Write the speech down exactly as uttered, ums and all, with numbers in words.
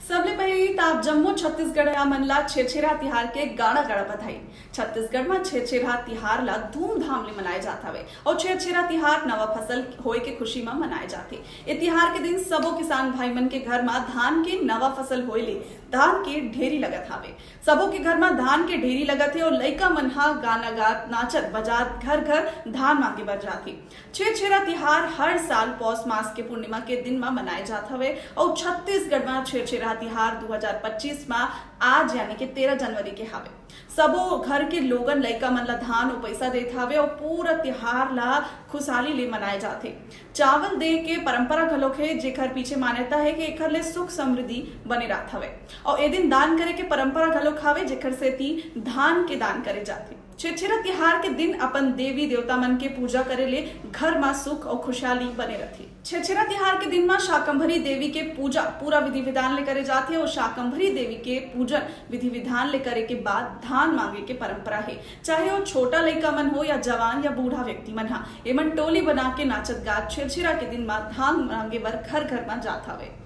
सबले पहिली त आप जम्मो छत्तीसगढ़िया मन ला छेरछेरा तिहार के गाड़ा गाड़ा बधाई। छत्तीसगढ़ म छेरछेरा तिहार ला धूमधाम ले मनाए जात हवे अउ छेरछेरा तिहार नवा फसल होए के खुशी म मनाए जाथे। ए तिहार के दिन सबो किसान भाई मन के घर म धान के नवा फसल होए ले धान के ढेरी लगत हवे। सबो के घर म धान के ढेरी लगत हे अउ लइका मन ह गाना गात, नाचत, बजात घर घर धान मांगे बर जाथे। छेरछेरा तिहार हर साल पौष मास के पूर्णिमा के दिन म मनाए जात हवे अउ छत्तीसगढ़ म छेरछेरा तिहार दू हजार पच्चीस म आज यानी कि तेरह जनवरी के हवे। सबो घर के लोगन लइका मन ला धान अउ पइसा देत हवे अउ पूरा तिहार ला खुशहाली ले मनाए जाथे। चावल दे के परंपरा घलोक हे, जेकर पीछे मान्यता हे कि एकर ले सुख समृद्धि बने राहत हवे। अउ ए दिन दान करे के परंपरा घलोक हवे, जेकर सेती धान के दान करे जाथे। छेरछेरा तिहार के दिन अपन देवी देवता मन के पूजा करे ले घर म सुख अउ खुशहाली बने रथे। छेरछेरा तिहार के दिन म शाकंभरी देवी के पूजा पूरा विधि विधान ले करे जाथे अउ शाकंभरी देवी के पूजन विधि विधान ले करे के बाद धान मांगे के परंपरा हे। चाहे वो छोटा लइका मन हो या जवान या बूढ़ा व्यक्ति मन ह, एमन टोली बना के नाचत गात छेरछेरा के दिन म धान मांगे बर घर घर म जात हवे।